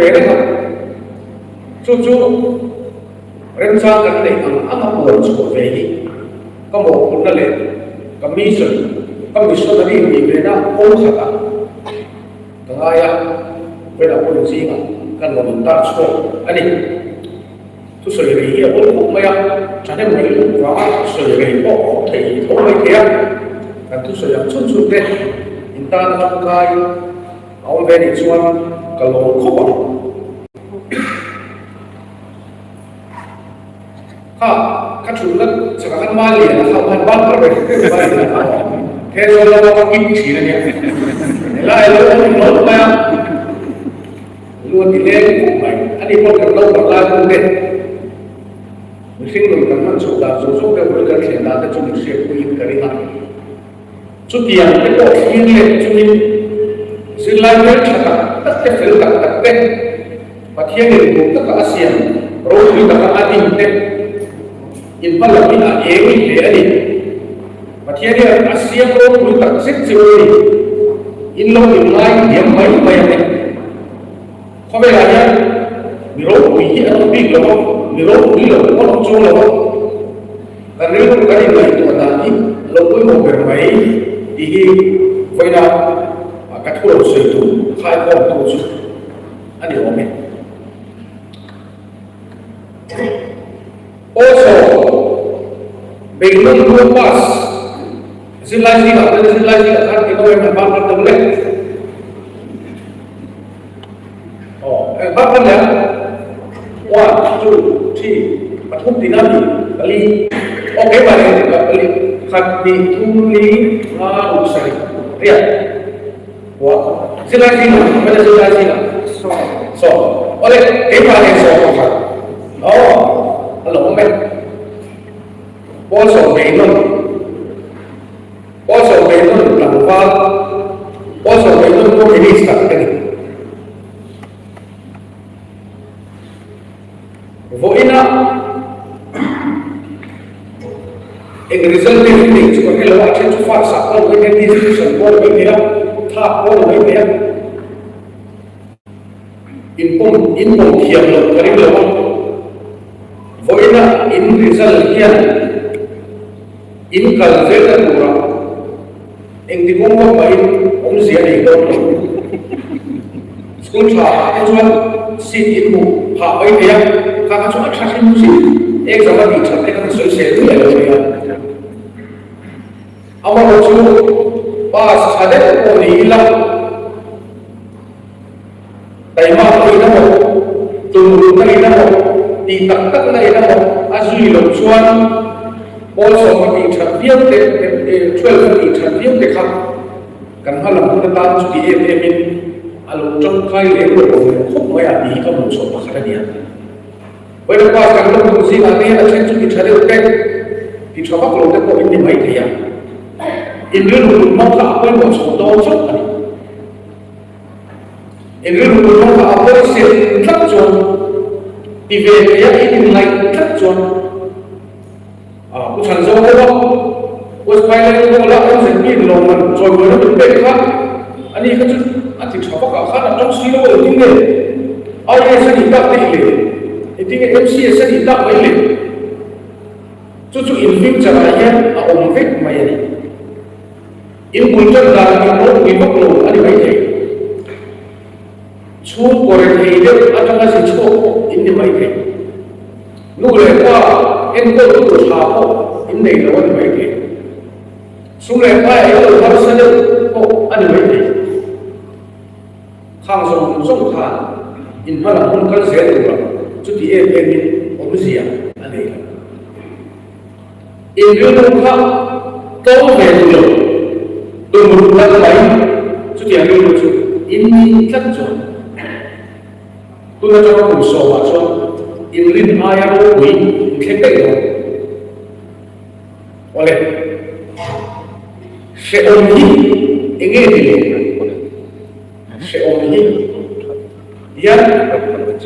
ve reng a, chu chu remchang kan neih ang ang a puan chhuah ve hi ka mawhphurhna leh ka mission, ka missionary nih ve na kawng khatah ka ngai a, vawiinah pawh inzingah kan rawn intar chhuak a ni. Thusawi rei hi a awl khawp mai a, thahnem mai lutuk vanga thusawi rei pawh a awm thei tho mai thei a, kan thusawi ang chhun chhun te in tan tangkai a awm ve nih chuan ka lawm khawp ang. Kha ka thutna chakah khan mal lian a khauh khan ban par ve hrim hrim mai a ni a, he zawl lama ka kip thin a nia, helai lo awm hlawt mai a. Lu a ti leng khawp mai. Ani pawh kan naupang lai hun te, mihring nun kan hman chhoh dan zawng zawng deuh bul kan thlen dan te chu min hriatpuiin ka ring a. Chutiang te pawh thlir leh chungin zirlai hmel tha tak tak te, fel tak tak te, Pathianin duh taka a siam ropui taka a din te inhma lam in a eng hle a ni. Pathian hian a siam ropui tak zet chu a ni. In lo inngai thiam mai mai ang e. Khawvelah hian mi ropui hi an awm bik lo a, mi ropui lo pawh an awm chuang lo a. Kan rilru kan inngaihtuah dan hi a lo pawimawh ber mai tih hi vawiina ka thu rawn sawi tur khaikhawmtu chu a ni awm e. Also, Beihnawm Road Bus zirlai zingah chuan zirlai zingah khan eng emaw an ban vat lo le. Aw, eng ban vat leh a? One, two, three, pathum tina ni, pali. Aw, keimah leh pali, khat, hnih, thum, li, nga, ruk, sarih, riat. Kua, zirlai zingah, hmela zirlai zingah. Sawm. Sawm. Awle, keimah leh sawm pakhat. Aw, a lo awm e. Pawl sawm bei nawn. Pawl sawm bei nawn tlangval. Pawl sawm bei nawn pawh minister ka ni. Vawiina eng result te hi neih chu ka hre lo a, a then chu first ah pawh ni mai thei a, distinction pawh ni mai thei a, third pawh ni mai thei a, inpawm inpawm thiam loh ka ring lo a, vawiina in result hian in kal zelna turah engti kawng vak mahin awmzia nei dawn lo. School tha ah te chuan seat in hmuh phah mai thei a, kha kha chu a tha hrim hrim, exam a tih that te kha ka sawi sel miah lo nia. Amaherawhchu pass tha deuh pawh ni ila, taima na in emaw, tumruh na in emaw, tih tak tak na in emaw a zui loh chuan pawl sawm a tih that viau te, 12 a tih that viau te kha Kan hma lam hun atan chuti em em in a lo tangkai lem lo awm leh khawp mai a tih hi ka hmuh chhuah pakhat a nia. Vawiin pass kan lo hmuh zingah te hian a then chu ti tha deuh te, ti tha vak lo te pawh in ni mai thei a. In rilru kut hmang kha a pawimawh chho dawn chauh a ni. In rilru kut hmang kha a pawisen tlat chuan, ti ve thei a in inngaih tlat chuan, A pu chhan zawk deuh a, West Thailand Hall-a MZP in lawmman chawimuaina min pek kha a ni kha chu a ti tha vak ah khan a tawng si lo a engtin nge IAS a nih tak daih le, engtin nge MCS a nih tak mai le, chu chu in future ah hian a awm vek mai a ni. In bul tan dan in ropui vak lo a ni maithei. Chhungkaw rethei deuh atanga zi chhuak pawh in ni mai thei. Nu leh pa enkawl tur tha pawh in nei lo a ni mai thei. Sum leh pa ei lo harsa deuh pawh a ni mai thei. Khang zawng zawng khan in hmalam hun kal zel turah chuti em em in awmzia a nei lo. In rilru kha tlawm ve duh lo, tumruh tlat mai, chutiang rilru chu in nih tlat chuan tun atanga kum sawmah chuan in rin aia ropui in thleng daih dawn. Awle, hrehawm hi eng nge ni le? Hrehawm hi hian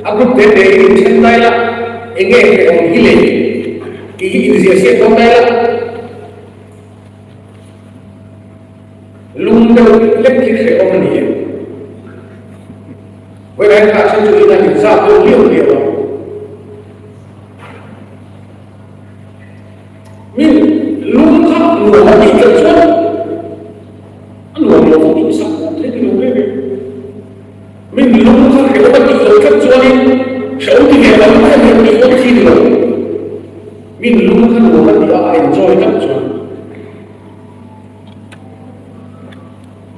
a group te te in inthen dai la, eng nge hrehawm hi le tih hi inziah siak dawn dai la, lung deuh hlek hi hrehawm a ni em? Vawiin kha then chu in a inzat deuh liau liau a. Min lung kha nuam a tih tlat chuan a nuam lo kha tih sak pawh thei ti lo ve ve. Min lung kha hrehawm a tih loh tlat chuanin hrehawm ti ve lo mai a nih tih pawh thi ni lo. Min lung kha nuam a tih a, a enjoy tlat chuan.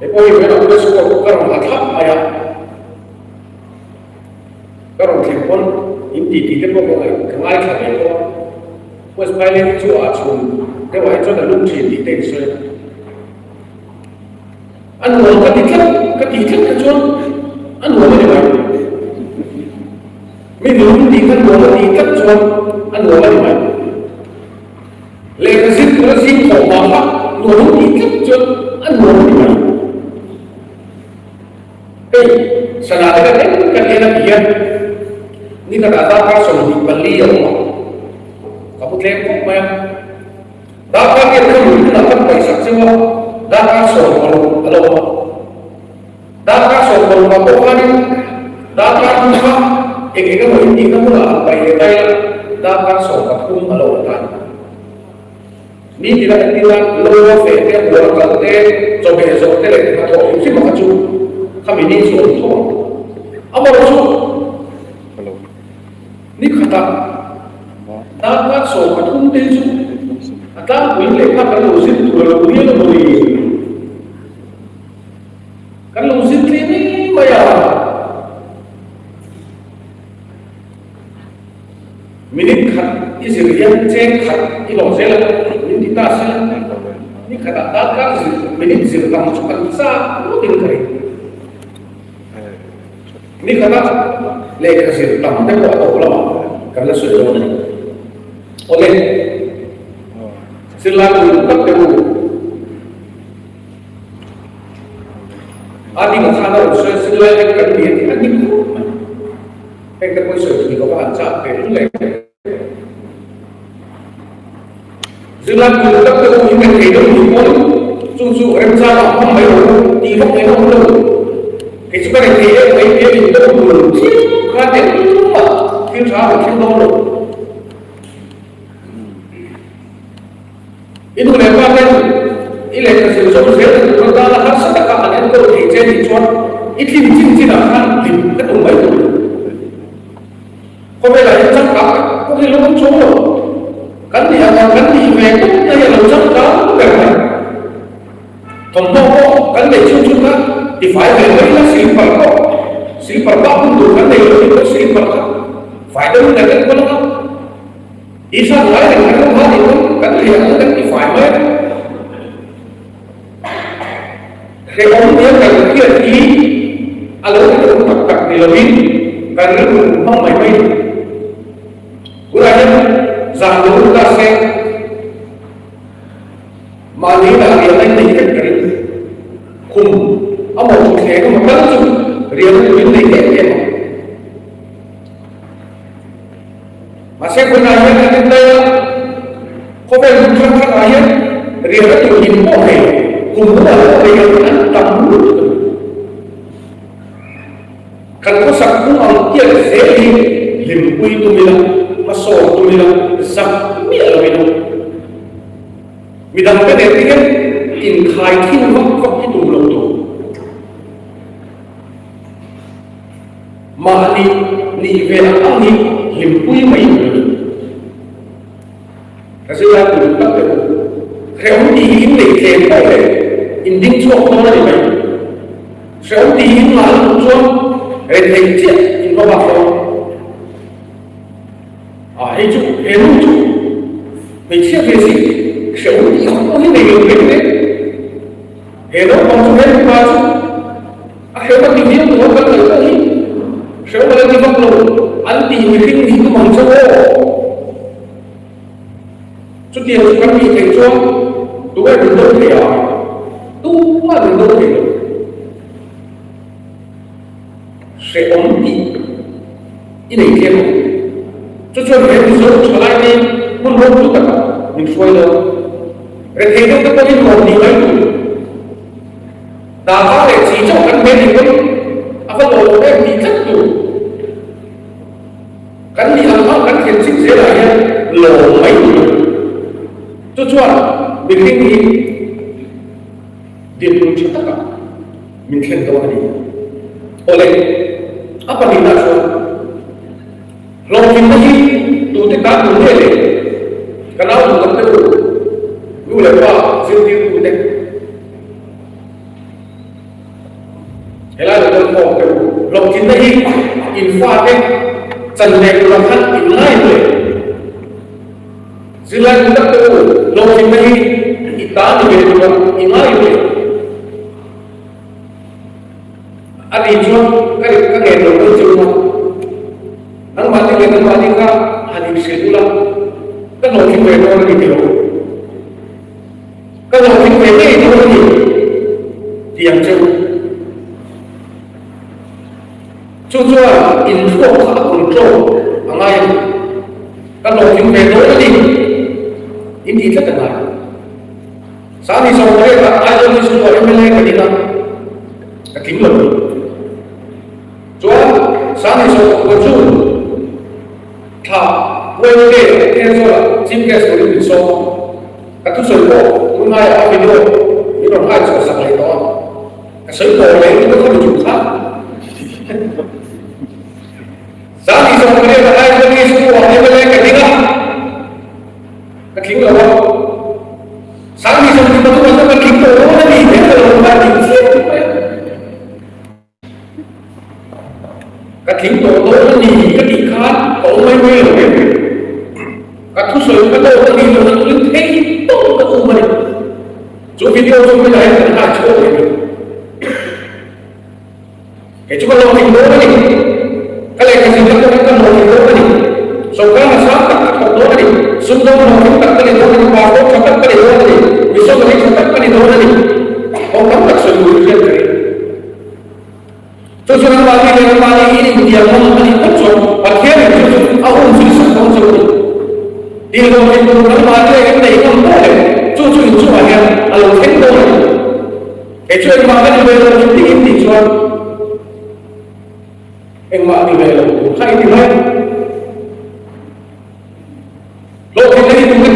He pawh hi vawiin a press coat ka rawn ha thlap mai a, ka rawn thleng pawn in tih tih te pawh ka ngaih ka ngaithla ve tawh a, West Phaileng hi chu a chhun deuh ah hi chuan a lum thin tih te in sawi a, a nuam ka ti tlat ka tih tlat kha chuan a nuam a ni mai, mi lum tih kha nuam a tih tlat chuan a nuam a ni mai. Lehkha zir tura zing thawh hma kha nuam an tih tlat chuan a nuam a ni mai. Hei, sana te kan en kan en a ti hian ni khatah darkar 24 a awm a, ka hmu tlem khawp mai a. Darkar hian ka lui hunah kan paihsak cheu a, darkar 16 a lo awm a. Darkar 16 ah pawh khanin darkar thum kha eng eng emaw intihna hmunah han paih leh mai a, darkar 13 a lo awm ta a ni. Ni tina entir a, lo a feh te, huan a kal te, chawhmeh zawh te leh hnathawh hrim hrim a kha chu khami ni chu awm tho ang. Amarawh chu ni khatah darkar 13 te chu a tlangpuiin lehkha kan lo zir tur a lo rial a mawni. Kan lo zir tlem em mai a. Minute khat i zir hian cheng khat i lawm zel a, min ti ta se ni khatah darkar zir minute zir tam chu kan chak ngawtin ka ring. Ni khatah lehkha zir tam te pawh a tawp lamah kan la sawi dawn a ni. Awle, zirlai pui tak te u. A ding a khan a rawn sawi a, zirlai vek kan ni a tih a ni khawp mai. Heng te pawh i sawi thui lova an chak ve lul leh. Zirlai pui tak te u in thei deuh ni pawn chu chu remchang ah hmang mai rawh u tih vak mai na awm lo. Kei chu ka reng thei em mai tia in do bul chiam khan engmah thil tha a rawn thleng dawn lo. I nu leh pa ten i lehkha zir zawm zel na tur atana harsa taka an enkawl thei che nih chuan i tlim chin chinah khan hlim ka tum mai tur. Khawvelah hian changkang tak pawh hi lo awm chuang lo. Kan nih ang ang kan nih ve tawp na hi a lo changkang ber mai. Thawmhnaw pawh kan neih chhung chhung kha tifai ve mai ila slipper pawh slipper bak hun tur kan nei lo tih pawh slipper kha fai deuhin kan enkawl ang a. Isua ngai reng kan awm hah nih pawn kan thei ang kan ti fai mai a. Hrehawm nia kan hriat hi a lo hrehawm tak tak ni loin kan rilru hmang mai mai ni. Tunah hian zan lo lut ta se mahni lah riahna in nei vek ka ring. Khum a maw thutthleng emaw kal chu riahna tur in nei em em ang. Mahse vawiinah hian kan intai a, khawvel hmun hrang hrangah hian riahna tur in pawh nei, kum hnuah pawh nei lo an tam lutuk a ni. Kan khawsak phung ang tiat zel hi hlimpui tum ila, hmasawn tum ila, zak miah lo ila, midangte nen te hian inkhai thin vak vak hi tum lo tur. Mahni nih ve ang ang hi hlimpui mai tur a ni. Ka zirlai pui duh tak deuh u. Hrehawm tih hi in nei tlem pawh leh in ding chhuak dawn a ni mai. Hrehawm tih hi in ngah lutuk chuan retheih chiah in va bak dawn. A hei chu he nu chu hmeichhia ve si hrehawm tih ang pawh hi nei lo reng reng. He naupang chu he mipa chu a hrehawm a ti viau tawh a, kan ngaih pawh hi hrehawm a la ti vak lo, an tih mihring nih tum ang che aw. Chutiang chu kan tih theih chuan tunge min do thei a? Tumah min do thei lo. Hrehawm tih i nei tlem ang. Chu chuan he Mizo thalai te hmun ropui takah min hruai dawn. Rethei deuh te pawhin nuam tih mai tur. Dahka leh chi chauh kan hmel nih pawn a va lawm em tih tlat tur. Mihring hi dinhmun tha takah min thlen dawn a ni. Awle, a pahnihna chuan hlawhtlinna hi tute tan tur nge le? Ka nau duh tak te u, nu leh pa zirtirtute, helai lo kal khawm te u, hlawhtlinna hi in fate chan ve turah khan in ngai hle. Zirlai duh tak te u, hlawhtlinna hi i ta ni ve tur a, i ngai ve. A tih chuan ka ri ka ngen lo dawn che u a, nangmahni leh nangmahni kha han inhrilh ula, ka hlawhtling ve dawn a ni tilo. Ka hlawhtling ve ngei dawn a ni ti ang che u. Chu chuan inthluak kha a control a ngai a ni. Ka hlawhtling ve dawn a ni in tih tlat a ngai. Sani Sawmriat ah Aizawl District ah mla ka ding a, ka tling lo ni. Chuan Sani Sawmriat chu thla Wednesday ah Aizawl ah Chief Guest turin min sawm a, ka thusawi pawh tunlaiah a video min rawn hai chhuah sak leh tawh a. Ka sawi tawh leh lutuk a khami chung kha. Zani zawng ka riat a Aizawl East khu ah mla ka ding a, ka tling lo a. Zani zawng ti pathum ah chuan ka tling tawh dawn a ni hian ka lo ngai tih chiam mai a. Ka tling tawh dawn a ni ka tih khan ka awm mai mai lo em. Ka thusawi ka dawt a nih lohna turin thei tawp ka um a ni. Chu video chu hmeiah hian kan hak chhuak leh mai. Kei chu ka hlawhtling dawn a ni. Ka lehkha zirna pawh hi ka hlawhtling dawn a ni. Sawrkar hna sang tak ka thawk dawn a ni. Sumdawng hlawhtling tak ka ni dawn a ni. Pastor tha tak ka ni dawn a ni. Missionary tha tak ka ni dawn a ni. Kawng tam tak sawi tur hian ka ring. Chu chu anmahni leh anmahni in intiam ngam a nih phawt chuan Pathianin chu chu a um zui sak dawn chu a ni. Dil dawn thei tur anmahni leh in nei ngam pawh leh chu chu inchungah hian a lo thleng dawn a ni. Kei chu engmah ka ni ve lo in tih in tih chuan engmah ni ve lo tur kha i ti mai. Hlawhtlinna hi tute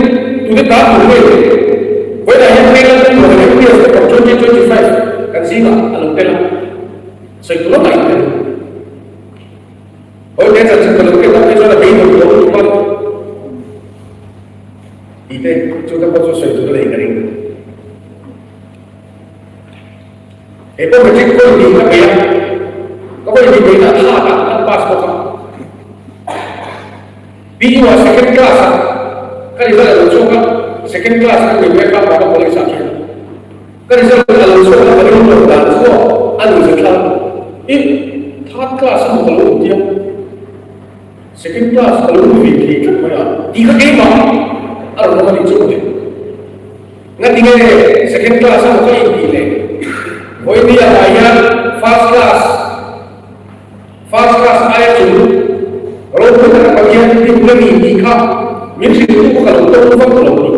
tute tan tur nge le? Vawiinah hian Hmel Tur leh MPS te pawh 2025 kan zingah a lo tel a, sawi tur a intel. Vawiin he chanchin ka lo hriat tak phei chuan a beidawng tawh lutuk a, tih te chu te pawh chu sawi tur a nei ka ring. Kei pawh matric vawi hnih ka bei a, ka vawi hnih beihna thlakah kan pass bawk a. PU ah second class ah ka result a lo chhuak a, second class ka ni ve kha Baba College ah khian ka result a lo chhuak a, ka rilru dan chu a ni zet thlak in third class emaw ka lo awm tia, second class ka lo ni ve thei tlat mai a tih kha keimah a rawn awm a nih chu ka ti. Ngati nge second class emaw ka intih leh vawiin ah hian first class First class aia chung ropui taka Pathian hlim ka ni tih kha min hrilh tu ka lo tawng vak lo ni.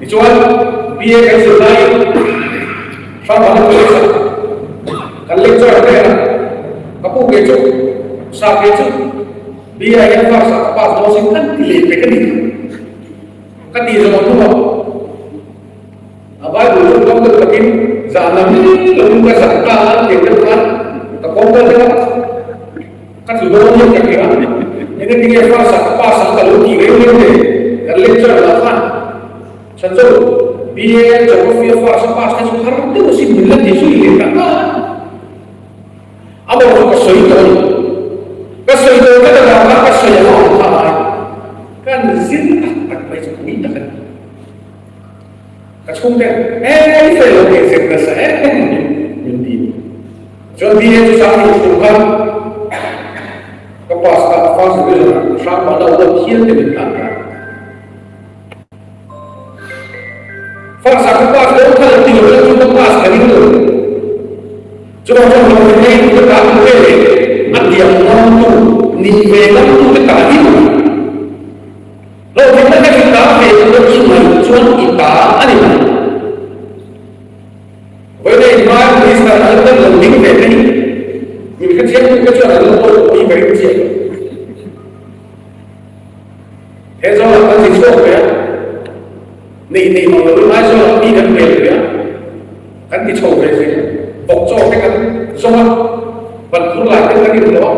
Tichuan, BA kan zir laiin Hrangvana College ah kan lecturer hnenah ka pu ke chu, sa ke chu BA ah hian first ah ka pass dawn sin kan ti leh pek a ni kha. Ka tih zawh hnuah A Bible chu kawng deuh takin zahna mi loin ka zah ta a tih deuh khan ka kawng kal deuh a, ka tlu dawn hian ka hria. Engetinge first ah ka pass ang ka lo tih reng reng le, kan lecturer lah khan Chhanzo BA Geography a first a pass te chu har deuh asin min la ti zui leh ta nghal a. Amah chu ka sawi tawh a ni. Ka sawi tawh tlat avang khan ka sawi ang a awm kha ai. Kan zir tak tak mai chu pui tak a ni. Ka chhungte eh i fel lo tih zir nasa em em min ti. Chuan BA chu sang hnih chhung khan ka pass a, first division ah hrang mah la award hial te min hlan ta. First ah ka pass dawn kha lo ti lo ila chu ka pass ka ring lo. Chuvang chuan hlawhtling nei tu te tan ve leh a tiang ngam tu, nih ve ngam tu te tan hi. Hlawhtlinna kha i ta ve tur i ngaih chuan i ta a ni mai. Vawiin hmai Minister an lo lo ding ve te hi min hrechiang tu te chuan an lo awih pawh hi ka ring chiah lo. He zawngah kan zi chhuak ve a. Lei nei mang loin Aizawlah mi kan bel ve a, kan ti chho ve zel. Vawk chaw te kan zawng a, ban phur lai te kan inhlawh a,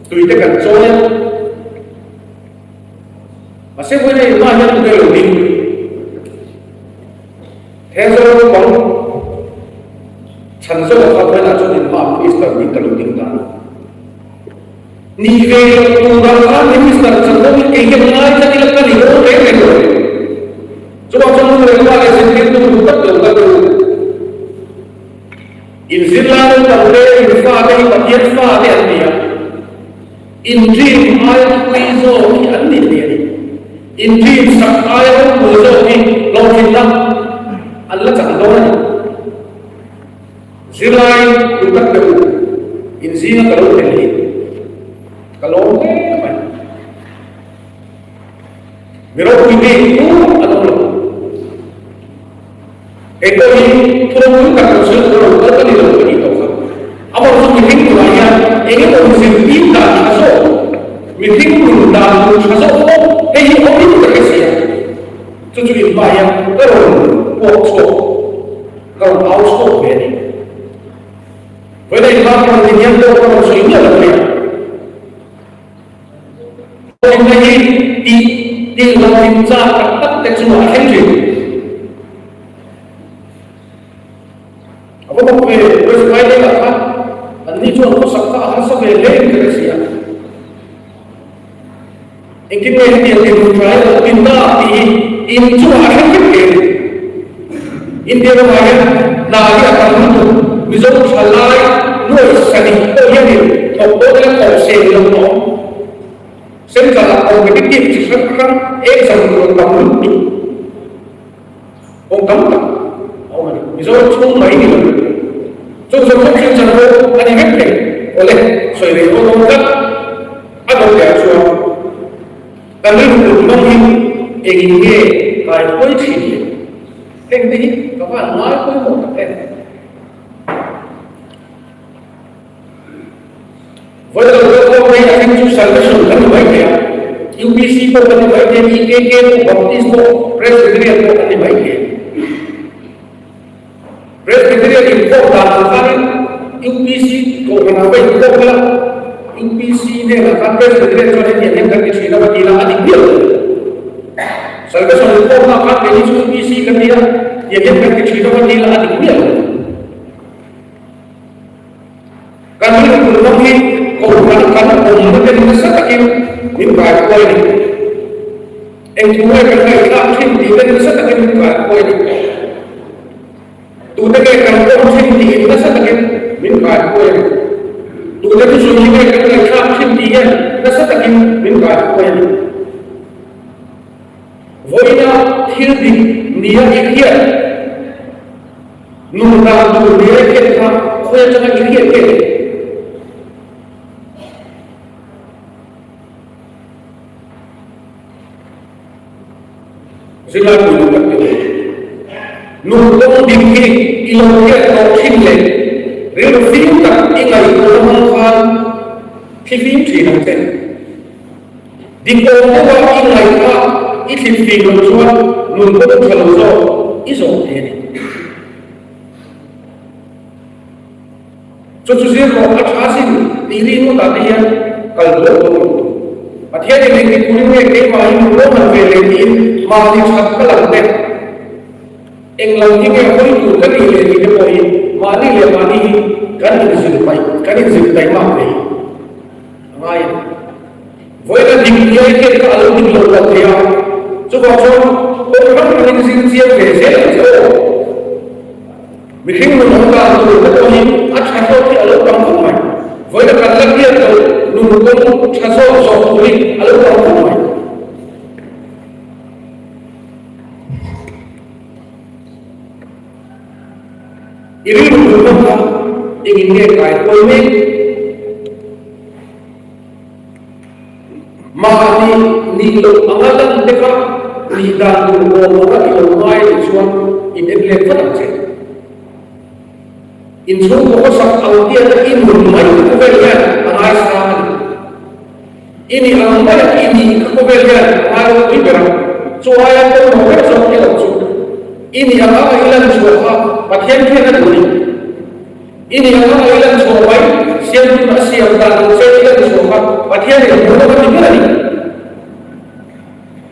tui te kan chawi a. Mahse vawiin a inhma hian tunge lo ding? Thenzawl naupang chhan zawk kha vawiinah chuan inhma Minister niin ka lo ding ta a. Ni ve loh turah khan Minister chhan zawkin kei hian ngai tlat ila ka ni dawn reng reng lo. Chuvang chuan nu leh pa leh zirtirtu duh tak lo ka duh. In zirlai naupang te, in fate hi Pathian fate an ni a. In dream aia thui zawk hi an ni thei a ni. In dream sak aia ropui zawk hi hlawhtlinna an la chak dawn a ni. Zirlai duh tak te u, in zinga ka lo tel hi ka lawm hle mai. Mi ropui bik chu an awm lo. Kei pawh hi thu ropui tak lo sawi tur a lo kal ka ni lo ka tih tawh kha. Amah chu mihring tunah hian eng emaw zirtir dan tha zawk, mihring nun dan tur tha zawk pawh hei hi awm in ka hre si a. Chu chu inhma hian ka rawn puak chhuak, ka rawn au chhuak ve a ni. Vawiin a inhma ka rawn ti hian pawh ka rawn sawi miah lo mai a. Hlawhtlinna hi tih tih hlawhtlin chak tak tak te chu a thleng thin. A va bawk ve, West Island ah khan an ni chuan khawsak kha a harsa ve hle in ka hre si a. Engtin nge hetiang dinhmun tha hi a lo din ta tih hi in chungah a thleng vek thei a ni. India ramah hian hna hi a tam lutuk, Mizo thalai nuai sarih pawh hianin thawk dawn ila thawk seng lo tawh. Central ah competitive chi hrang hrang exam tur a tam lutuk kawng tam tak a awm a ni. Mizoram chhung mai ni lo. Chung zawng zawng thil chan pawh a ni vek thei. Awle, sawi ve dawn dawn tlat a do leh ah chuan kan rilru kut hmang hi engin nge kai hawi thin le? Heng te hi ka van ngai pawimawh tak em? Vawi lo deuh pawh mai a thleng chu salvation kan ni mai thei a, UPC pawh kan ni mai thei a, EKK pawh, Baptist pawh, Presbyterian pawh kan ni mai thei a. Presbyterian inkhawm dan ang khanin UPC kohhran ah va inkhawm khala, UPC hnenah khan Presbyterian chuan hetiang hian kan ti thin a va ti la, a dik miah lo. Salvation inkhawmna ah khan keini chu UPC kan ni a, tiang hian kan ti thin a va ti la, a dik miah lo. Kan rilru ram hi kohhran kan awmna te nasa takin min kaikuai a ni. Eng thu nge kan ngaihthlak thin tih te nasa takin min kaikuai a ni. Tute nge kan awm thin tih in nasa takin min kaikuai a ni. Tute thusawi hi nge kan ngaihthlak thin tih hian nasa takin min kaikuai a ni. Vawiina thil dik nia i hriat. Nun dan tur nia i hriat kha khawi atanga i hriat nge ni? Zirlai pui duh tak te Nun kawng dik hi i lo hriat tawh thin leh rilru fim tak i ngaihtuahna hmang khan thlifim thin ang che. Dik awm deuha i ngaihtuah i thlip fim loh chuan nun kawng tha lo zawk i zawh thei a ni. Chu chu zir rawh a tha sin tih ri ngawtah te hian kal dawn dawn lo tur. Pathianin engti turin nge keimah hi nun rawh han ve leh tiin mahni that ka lang te, eng lam hi nge hawi tur ka nih leh tih te pawh hi mahni leh mahni hi kan inzir paih, kan inzir taihmak thei. A ngai a ni. Vawiina dik nia i hriat kha a lo dik lo palh thei a, chuvang chuan kawng hrang hrangin zir chiang ve zel ang che aw. Mihring nun awm dan tur te pawh hi a tha zawk hi a lo tam khawp mai. Vawiina kan la hriat loh nun kawng tha zawk zawk tur hi a lo tam khawp mai. I rilru tur hmang kha engin nge kai huai mek? Mahni nih loh anga lan te kha nih dan tur awm anga i lo ngai anih chuan in en let vat ang che. Inchhungkaw khawsak ang tiata i nun mai khawvel hian a ngaisang a ni. I nih ang maia i nih kha khawvel hian a ngai ropui ber a. Chu aia pawimawh ber zawk erawh chu i nih ang anga i lan chhuah kha Pathian khian a duh a ni. I nih ang anga i lan chhuah mai, siamtun a siam dan ang che i lan chhuah kha Pathianin a hmuh a ti ber a ni.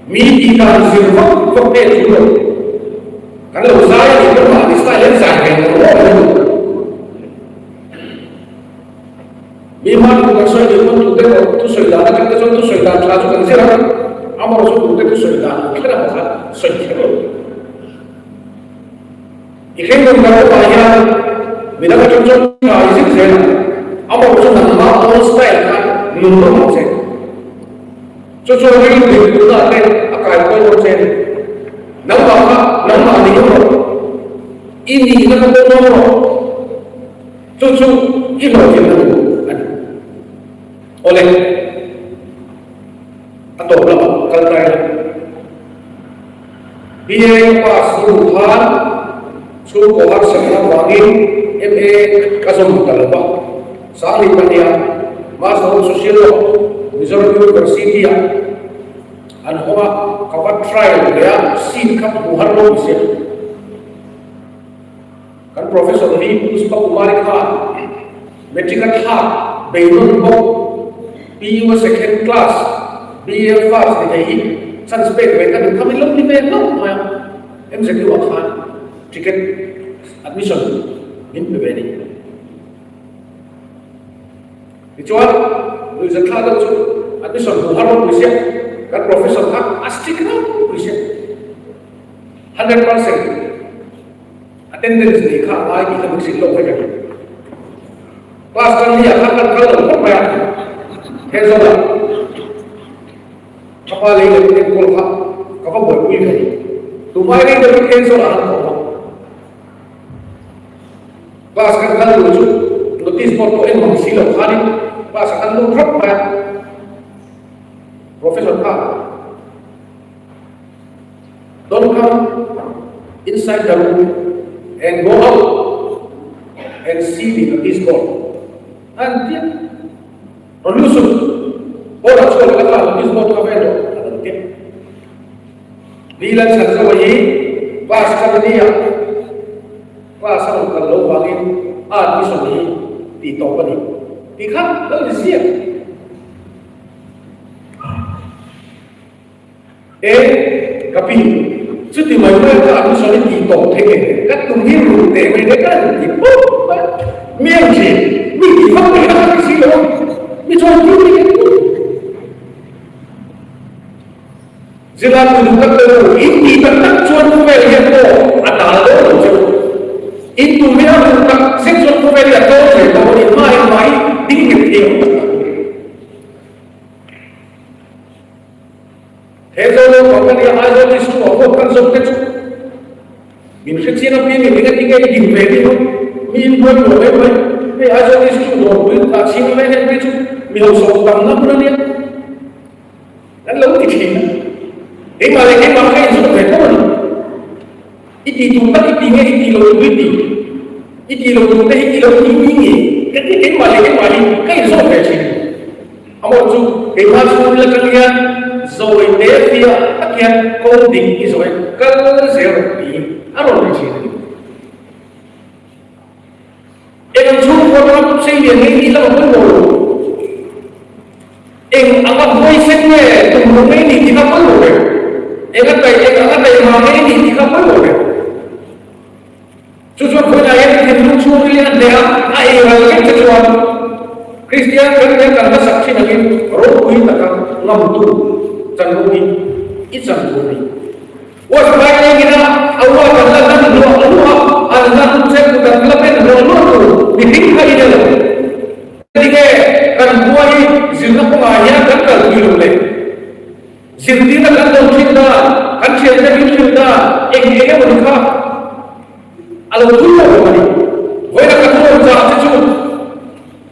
Mi tih dan zir vak vak te chu lo. Kan lo zai a nih pawh mahni style hian zai ve lo lo a ni. Mi hma thu kan sawi nih pawn tute pawh thusawi dan atang te chuan thusawi dan tha chu kan zir a, amaherawh chu tute thusawi dan ang kher ang kha sawi kher lo. I hringnun kan awmah hian midang atang chuan tha i zir zel a, amaherawh chu nangmah own style kha nun rawh ang che. Chu chuan rilru dik duhna te a kaikual dawn che a ni. Nangmah kha nangmah ni ngam rawh. I nihna kha pawh ngam rawh. Chu chu i hlawhtlinna tur a ni. Awle, a tawp lamah kal ta ila. BA ka pass hnu khan chhungkaw harsatna avangin MA ka zawm ta lo va. Sangli pahniha Master of Social Work Mizoram University-ah an hawng a, ka va trial leh a, seat kha hmu har lo ni se. Kan Professor hi Pushpa Kumari khan Matric a thlak beidawn bawk, PU a second class, BA first ni thei hi chance pek ve ka duh kha min lo ni ve hlauh mai a, MZU ah khan ticket admission min pe ve a ni. Tichuan, nuihzat thla deuh chu admission hmu har ropui sia, kan Professor kha a strict ropui sia, 100%. Attendance nih kha a ngai tih kha min hrilh lawk vek a ni. Class tan hi a kha kan kal lo khawp mai a, he zawlah ka pa lei leh enkawl kha ka va buaipui ve a ni. Tumai rei deuhin he zawlah an awm a, class kan kal tur chu notice board pawh en mang si lo khanin class a kan lut hrap mai a, Professor kha Don't come inside the room and go out and see the notice board. An tia. Rawn lut suh. Board ah chuan ka kha notice board kha vel rawh a lo tia. Lila Chhanzawa hi class khat a nia. Class a rawn kal loh vangin a admission hi tih tawp a ni. Tih kha lo ni ziak. E, ka pi, chuti mai mai kha an sawi tih tawp thei nge? Ka tum hi ruk teh mai nge ka han ti pawp mai a. Mi ang thin, mi tih vak mai kha ka ti si lo a, mi chuan thil ti leh pawp. Zirlai tu duh tak te u, in tih tak tak chuan khawvel hian pawh a dal dawn lo che u. In tum hi a ruk tak zet chuan khawvel hi a tlawm zel dawn a ni, hma in hmai ding nghet thei ang tak tak. He Zoram company a Aizawl district ah pawh kan zawk te chu min hre chiang apiang in engati nge i din ve ni ho mi in buai buai mai mai hei Aizawl district dawrpui ah chhing mai heng phei chu mi hausa tam na hmun ania kan lo ti thin a keimah leh keimah kha in zawk ve tho ani i ti tur tak i ti nge i ti lo tur i ti i ti lo tur te hi i lo ti ni nge ka ti keimah leh keimah hi ka in zawk ve thin. Amawh chu keimah chhung atang hian zawi te fiah tak hian kawng dik i zawi kal zel rawh tiin a rawn ri thin a ni. Eng ang chhungkua ram sei lian ngei tih lamah pawimawh lo. Eng anga huaisen nge tum rawh ngei ni tih kha pawimawh ber. Eng a tai eng anga taima ngei ni tih kha pawimawh ber. Chu chuan khawihnah hian thinlung chhungril a hneh a, a ei ral vek che chuan Kristian kan hian kan hmasak thin angin ropui taka ngamtu chanvo hi i chan tur a ni. Uas vai lengin a a ua kan la hlan hluah hluah a, an hlan che ku kan la pen hluah hluah tur mihring kha i ni lo. Tinge kan khua hi zirna kawngah hian kan kalpui lo le? Zirtirna kan lo thin dan, kan thiante min hrilh dan eng eng emaw ni kha a lo thui lo a ni. Vawiina ka thu rawn zah che chu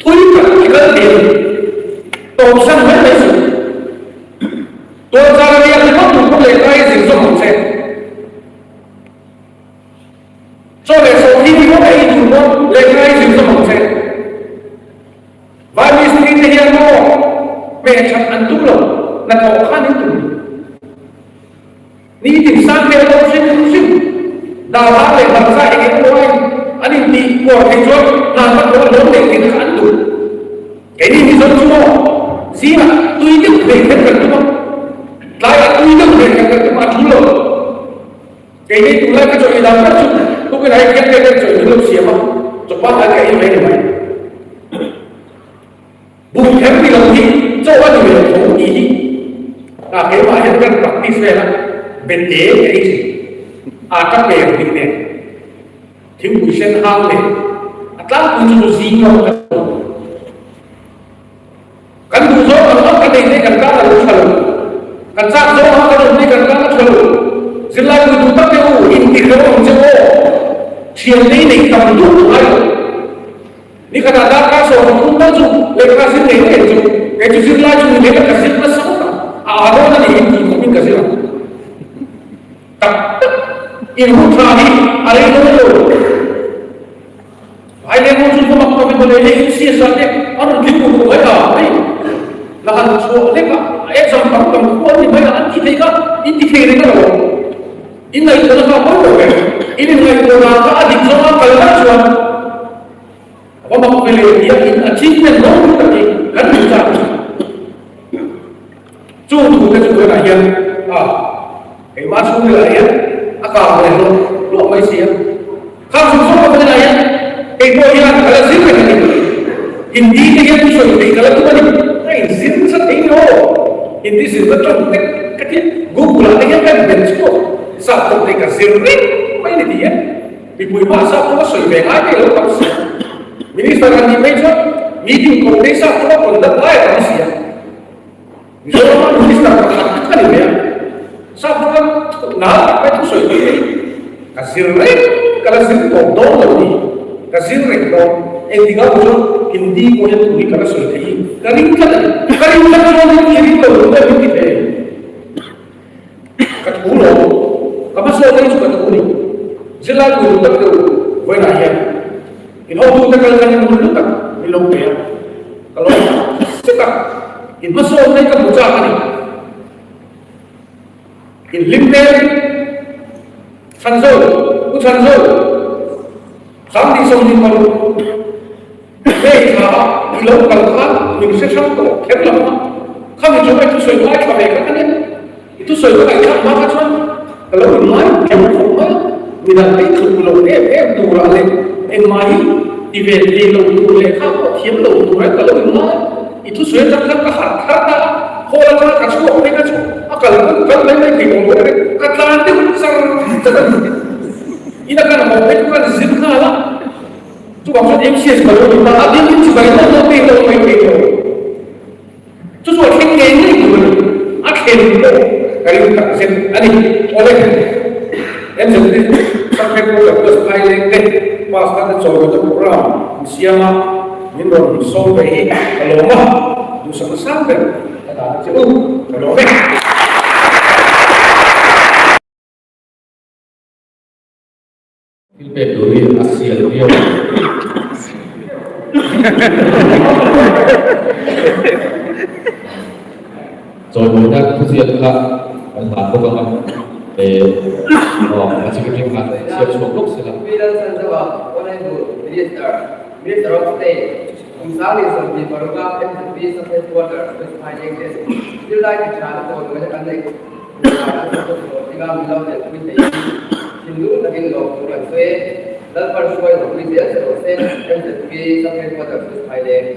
thui tak i kal thei a ni. Tawpsan mai mai suh. Tuanzar a riak ringawt tur pawh lehkha i zir zawk ang che. Chaw leh sawhthing ringawt a ei tur pawh lehkha i zir zawk ang che. Vai mistri te hian maw hmeh that an tum lo, hnathawh khan in tum ni. Dahlan leh hmarcha eng eng emaw an intih puar theih chuan hna hma thawh a hlawm leh tih kha an duh. Keini Mizo chu maw zingah tui deuh thei kher kan tum a, tlaiah tui deuh thei kher kan tum a, a tul lo. Keini tunlai ka chaw ei dan ber chu tukin ai khian te chaw ei lo siam a, chawpa hnai ka ei mai ni mai. Buk kher ni lo hi chaw a ni ve tho tih hi a keimah hian kan practice vel a, bete ka ei thin a ka per dik nen thingpui sen hang leh a tlangpui chu chu zing lo ka lo. Kan duh zawng ang ang kan ei te kan tan a lo tha lo. Kan chak zawng ang kan awm te kan tan a tha lo. Zirlai pui duh tak te u, inti hreu ang che aw. Thian nei nei tam duh duh ngai lo. Ni khatah darkar 13 tal chu lehkha zir ngei ngei chu kei chu zirlai chu ni leh ka zir nasa ngawt ang. A a dawn a ni hi tih khawpin ka zir ang. Tak tak in hun tha hi a rei dawn lo. Vai leng ho chu mak tawk in mawle hei MCS ah te a rawn tling uk mai a, hei la han chhuah lek a, a exam tam tam khu an ni mai a, an ti thei kha in ti thei reng alo. In ngaihtuahna kha a pawi lo ve, in inngaihtuah dan kha a dik zawng a kal vaih chuan a va mak ve leh tia in achievement ropui tak hi kan hmu chak a ni. Chung thu te chu tunah hian a keimah chhungril ah hian a kang ve hlawh hlawh mai si a. Khang chung zawng ka tunah hian keipawh hian ka la zir reng a ni. Hindi te hian thusawi theih ka la tum a ni. Ka inzir nasa thei ni aw. Hindi zirna tawng te ka ti Google ah te hian ka inben chhuak zat tawng te ka zir reng mai a ni ti hian mipui hmaah zat tawng a sawi ve ngai mai lo tam si a. Minister han nih phei chuan meeting kawm phei zat tawng a conduct lai a tam si a. Mizoram a minister pakhat ka ni ve a, Sap chuan nal tak mai thusawi tih hi ka zir reng, ka la zir tawp dawn lo ni, ka zir reng dawn, engtik ah pawh chuan Hindi pawh hian thu hi ka la sawi thei hi ka ring tlat a ni, ka ring tlat chuan in i ring lo duh em in ti thei, ka thu lo, ka hmasawn na hi chu ka thu ni, zirlai pui duh tak deuh vawiinah hian in hotu te kal khan in hun hlu tak min lo pe a. Ka lo sek a, in hmasawn mai ka hmu chak a ni. In hlim hmel Chhanzo, U Chhanzo, Sangni 26, hei thla a i lo kal khan min hre hrang tawh kher lo a, khami chu hei thusawi ngai tha ve kha ka nia, i thusawi ka ngaihthlak hma kha chuan ka lo inngai thiam khawp mai a, midang te tluk lo em em turah leh engmah hi ti ve thei lo tur leh kha pawh thiam lo tur in ka lo inngai a, i thusawi atang khan ka harh thar ta a, hawl atanga ka chhuak phei kha chu a kal pawh kal mai mai thei tawh lo reng, ka tlan deuh char char a ni. Ina kan haw phei chu kan zir nghal a, chuvang chuan MCS ka lo ni ta a, tin chu ka inawt nawt thei lo mai thei lo. Chu chu a thleng ngei ngei tur a ni. A thlen pawh ka ring tak zet a ni. Awle, MZP Subject Group leh West Island te pass na te chawlhna program an siam a, min rawn sawm ve hi ka lawm a, duhsakna sang ber ka dan a che u, ka lawm e. Thil pek tur hi a sial viau a. Chawimawina thuziak kha kan hlan bawk ang a, eh aw a secretary khan chhiar chhuak lawk se la. Pi Lalsanzova, Honourable Minister, Minister of State, Kum 2026 a MZP Sub-Headquarters, West Phaileng te zirlai ti tha na chawimawi kan neih Thinlung takin lawmtu kan sawi e. Lalpan hruai ropui zel che rawh se, MZP Sub-Headquarters West Phaileng.